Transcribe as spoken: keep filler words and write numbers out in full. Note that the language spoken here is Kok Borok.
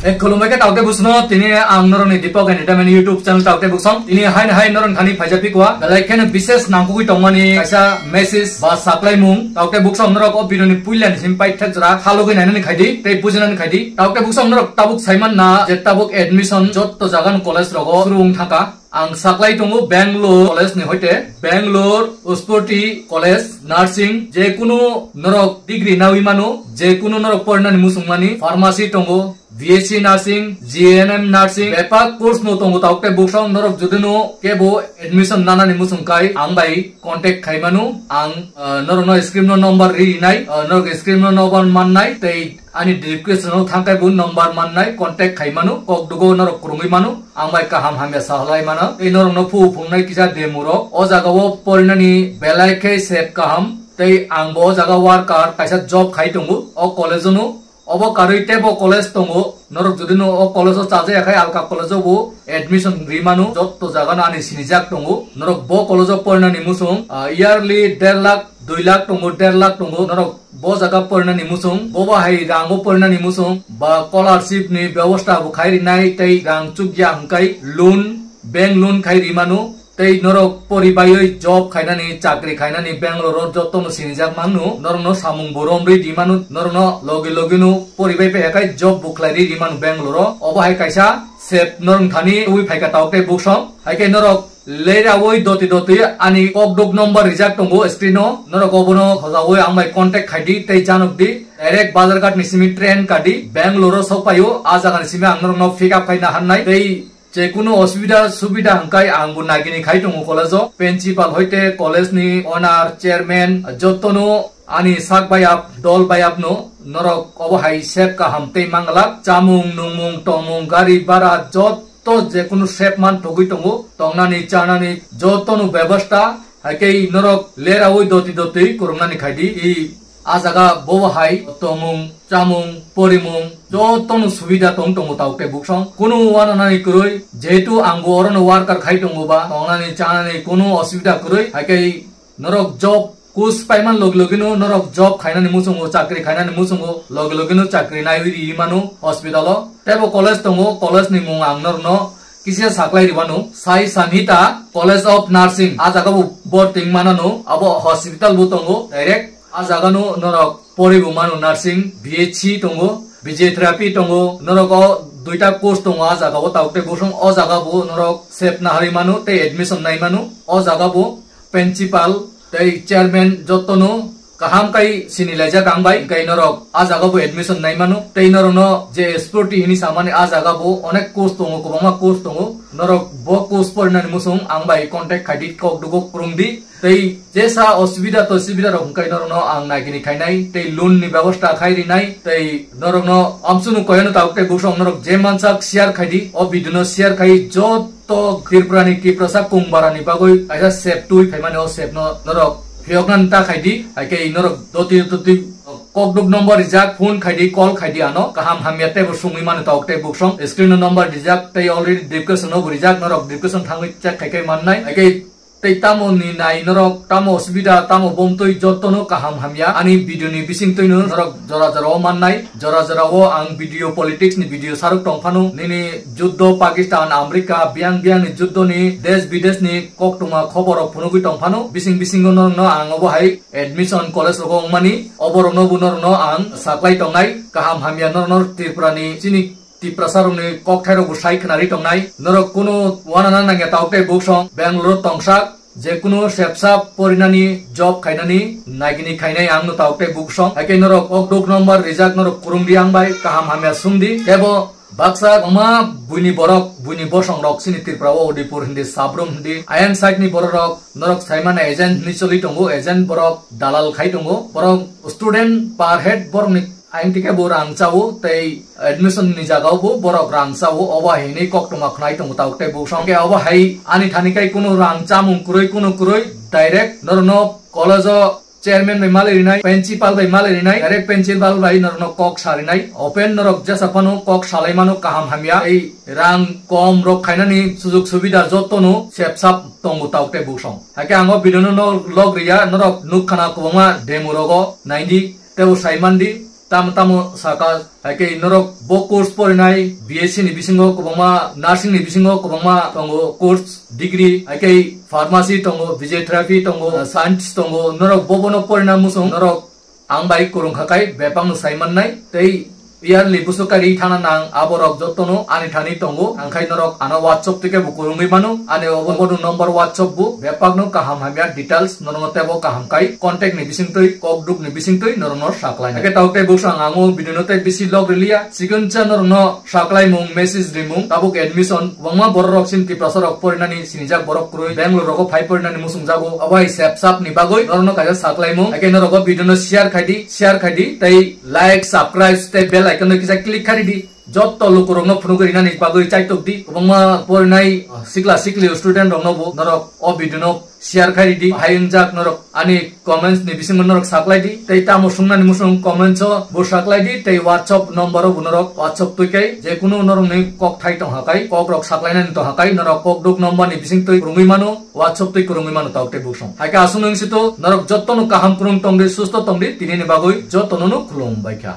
Ek khulumbai khe taukte busno, tini ang norokni Deepak Entertainment YouTube channel taukte buksong. Tini hain hai norok thani phaija pikwa. Belai kheno bises nangkukwi tongmani kaisa message ba saklaimung. Taukte buksong norok o video ni puila ni sim paithak jora khalugwi nainani khaidi, tei bujinani khaidi. Taukte buksong norok tabuk saiman na je tabuk admission jotto jagan college rogo suru wng thangka. Ang saklai tongo Bangalore college ni hoite, Bangalore, Uspoti College, Nursing, je kunu norok degree nawi mano, je kunu norok porinani muchung mani, Pharmacy tongo, B S C Nursing, G N M Nursing, bepak course no tongo taukte buksong norok jodi no kebo admission nanani muchung kai ang bai contact khai mano, ang, ah, norok no screen no number ri nai, ah, norok screen no number man nai, tei ani description o thangkai bo number man nai, contact khai mano, kok dugo norok kwrwngwi mano. Ang bai kaham hamya sahalai mano. Tei norokno phu phungnai kisa demo rok. O jaga o porinani belai khe sep kaham. Tei ang bo o jaga worker kaisa job khai tongo. O college o no. Obo karwi tebo college tongo. Norok jodi no o college o chajaya khai alka college o bo admission ri mano. Jotto jaga no ani sinijak tongo. Norok bo college o porinani muchung, ah, yearly der lakh, dui lakh tongo, der lakh tongo. Norok bo jaga porinani muchung, bobo hai rango porinani muchung, ba scholarship ni bebosta bo khai rinai tei rang chukya hwnkhe loan, bank loan khai rimano, tei norok poribaiwi job khainani, chakri khainani Bangalore o jotono sinijak mangno, norokno samung bo romri rimano, norokno logi logi no poribai paiyakhai job bo khlai ri rimano Bangalore o. Obo hai kaisa sep norok thani twi phaika tauk tei buksong, hai khe norok Lerawi doti doti ani kokduk number rijak tongo screen o. Norok obono hojawi ang bai contact khaidi tei janokdi. Direct Bazarghat ni simi train kadi Bangalore o sokpaio. A jaga ni simi ang norokno pick up khaina hannai. Tei je kunu osubida subida hwnkhe ang bo nagini khai tongo college o. Principal hoite college ni owner, chairman, jotono ani sak bayap, dol bayap no norok obo hai sep kaham tei manglak. Chamung, nungmung, tongmung, gari bhara, jot to je kunu sep man togwi tongo, tongnani, chanani jotono bebosta, hai khe norok lerawi doti doti kwrwngnani khaidi. I a jaga bobo hai tongmung, chamung, porimung jotono subida tong tongo tauk tei buksong. Kunu wananani kwrwi, jehetu ang bo orono worker khai tongo ba, tongnani, chanani kunu osubida kwrwi, hai khe norok job kus paiman logi logi no norok job khainani muchungo, chakri khainani muchungo, logi logi no chakri naiwi ri mano hospital o. Tebo college tongo, college ni mung ang norno kisa saklai ri mano. Sai Sanhita College of Nursing, a jaga bo borting manano, abo hospital bo tongo direct. A jaga no norok pori bo mano nursing, B H C tongo, physiotherapy tongo, norok o duita course tongo a jaga o, tauk tei bosong o jaga bo norok sep nahari mano tei admission nai mano o jaga bo. Principal tei chairman jotono kaham kai sini laijak ang bai, hwnkhe norok a jaga bo admission nai mano. Tei norokno je sporty hini samani a jaga bo onek course tongo, kwbangma course tongo. Norok bo course porinani muchung ang bai contact khaidi, kok dugo kwrwngdi. Tei jesa osubida tosubida rok hwnkhe norokno ang nagini khainai, tei loan ni bebosta khai rinai, tei norokno amsunu koyano tabuk tei buksong norok je mansak share khaidi, o video no share khai jot to Tripura ni, Tiprasa Kungbara ni bagwi kaisa sep twi phaimani, o sep no norok phiyokna ta khaidi, hai khe norok doti doti kokduk number rijak, phone khaidi, call khaidi ano, kaham hamya teibo sungwi mano tok tei buksong. Screen o number rijak tei already description o bo rijak, norok description thangwi check khai khai mannai. Hai khe tei tamo ni nai norok, tamo osubida, tamo bomtwi jotono kaham hamya. Ani video ni bising twino norok jora jora o mannai. Jora jora o ang video politics ni video saruk tong phano. Nini juddo Pakistan, America, biyang biyang ni juddo ni, desh bidesh ni koktwma khobor rok phunugwi tong phano. Bising bisingo norokno ang obo hai admission college rogo wngmani, oborokno bo norokno ang saklai tongnai. Kaham hamya norokno Tripura ni chini Tiprasa rokni kokthairokbo sai khwnari tongnai. Norok kunu wanana nangya tabuk tei buksong Bangalore tongsak, je kunu sepsa porinani, job khainani nagini khainai ang no tabuk tei buksong. Hai khe norok kokduk number rijak, norok kwrwngdi ang bai, kaham hamya sungdi. Tebo baksa kwbangma buini borok, buini bosong rok chini Tripura o Udaipur hindi, Sabrum hindi, ayang side ni borok rok norok saimano agent ni choli tongo, agent borok dalal khai tongo, borok student per head borokni Ayang tike bo rang chao tei admission ni jaga o bo borok rang chao, obo hai hinwi koktwma khwnai tongo tabuk tei buksong. Hwnkhe obo hai ani thani kai kunu rang chamung kwrwi, kunu kwrwi, direct norokno college o chairman bai malai rinai, principal bai malai rinai, direct principal bai norokno kok sa rinai. Open norok jesa phano kok salai mano kaham hamya. Ei rang kom rok khainani sujug subida jotono sep sap tongo tabuk tei buksong. Hakhe ang o video no log riya, norok nuk khana kwbangma demo rogo naidi. Tebo sai mandi, Tamo tamo saka, haikhe norok bo course porinai, B S C ni bisingo kwbangma, nursing ni bisingo kwbangma tongo course, degree, haikhe pharmacy tongo, physiotherapy tongo, science tongo, norok bo bono porina musung, norok ang bai kwrwng khakai bebakno sai mannai, tei yearly busu kari thana nang, aborok jotono ani thani tongo, angkhai norok ano WhatsApp tike bo kwrwngwi mano, ani obo bono number WhatsApp bo, bebakno kaham hamya details norokno tebo kaham kai, contact ni bisingtwi, kokduk ni bisingtwi norokno saklai. Haikhe tawk tei buksang ang o video no tei bisi log riliya, sikon cha norokno saklaimung, message rimung, tabuk admission, kwbangma borok rok sin Tiprasa rok porinani sinijak borok kwrwi, Bangalore rogo phai porinani musungjago, abai sep sap ni bagwi norokno kaisa saklaimung, haikhe norok o video no share khaidi, share khaidi, tei like, subscribe tei bell icon no kisa click khaidi, jotto lukurokno phunugwi rinani bagwi chaitok di, kwbangma porinai sikla sikli student rokno bo norok o video no share khaidi, hai wngjak norok ani comments ni bisingo norok saklai di, tei tamo sungnani musung comments o bo saklai di, tei WhatsApp number o bo norok WhatsApp twi kai, je kunu norokni kok thai tong hakai, kok rok saklainani tong hakai, norok kokduk number ni bising twi kwrwngwi mano, WhatsApp twi kwrwngwi mano tawk tei buksong. Haikhe aswk nung sito norok jottono kaham kwrwng tong di, susto tong di, tini ni bagwi jottono no khulum bai kha.